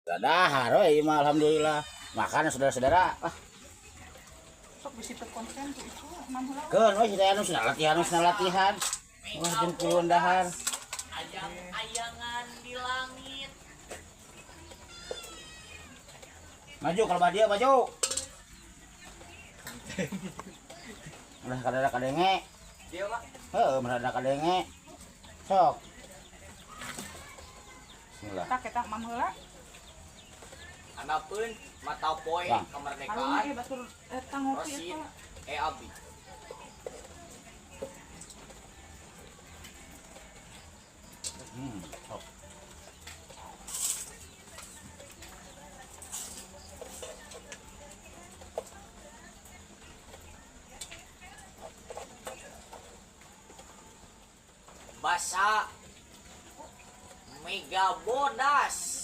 Dahar we ieu mah alhamdulillah. Makan saudara-saudara. Ah, Sok bisi teu konsen tuh itu mam heula. keun we si anu cenah latihan, cenah latihan. Wah, jeung puluhan dahar. Ayang-ayangan di langit. Maju kalau badia maju. Ulah kadada kadenge. Dia mah Heeh, merada kadenge. Sok. Bismillah. Tak eta mam heula. Anapeun mata poe Bang. Haruna kemerdekaan ieu batur eta ngopi Rosid eta. e Abi. Sok. Basa Mega Bodas.